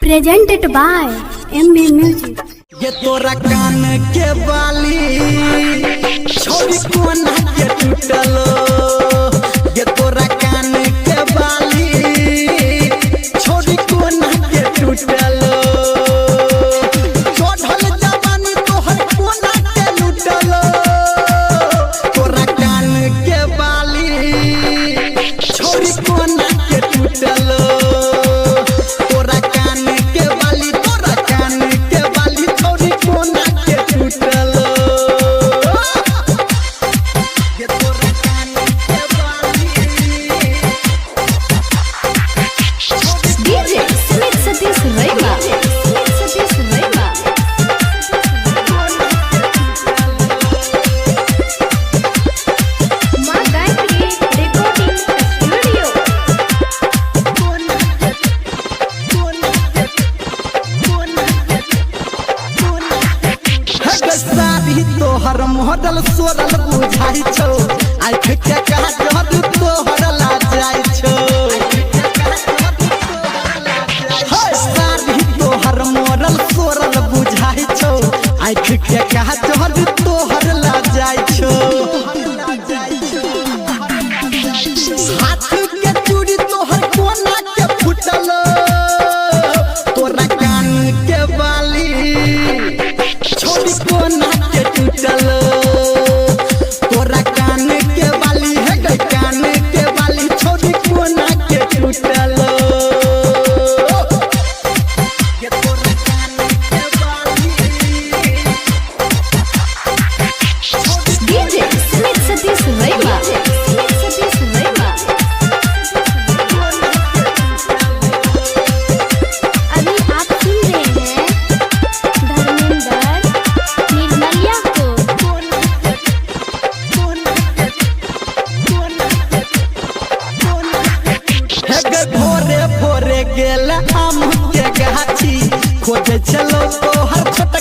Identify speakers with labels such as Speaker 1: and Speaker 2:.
Speaker 1: Presented by MB Music.
Speaker 2: ये तोरा कान के बाली छोरी कोना के टूटल, ये तोरा कान के बाली छोरी कोना के टूटल। चढ़ल जवानी तोहर कोना के लूटल, तोरा कान के बाली छोरी कोना के टूटल। तोरा कान के बाली, तोरा कान के बाली छोरी कोना के टूटल। ये तोरा कान के बाली।
Speaker 3: DJ Smith Satish Raima. Smith Satish Raima. माँ गायत्री रिकॉर्डिंग स्टूडियो।
Speaker 2: हे साड़ी तोहर मोहडल सोरल बुझाइ छौ, आँख के काजर तोहर लाजाइ छौ। हे साड़ी तोहर मोरल सोरल बुझाइ छौ, आँख के काजर तोहर लाजाइ छौ। हाथ के चूड़ी तोहर कोना के फुटल, तोरा कान के बाली छोरी कोना के टूटल। तोरा कान के बाली हे गई कान के बाली छोरी कोना के टूटल। ये तोरा कान के बाली।
Speaker 3: DJ Smith Satish Raima. Smith Satish Raima.
Speaker 1: अभी आप सुन रहे हैं धर्मेंद्र निर्मलिया को।
Speaker 2: हे गे भोरे भोरे गेल आम के गाछी, खोजे छलो तोहर छोटका।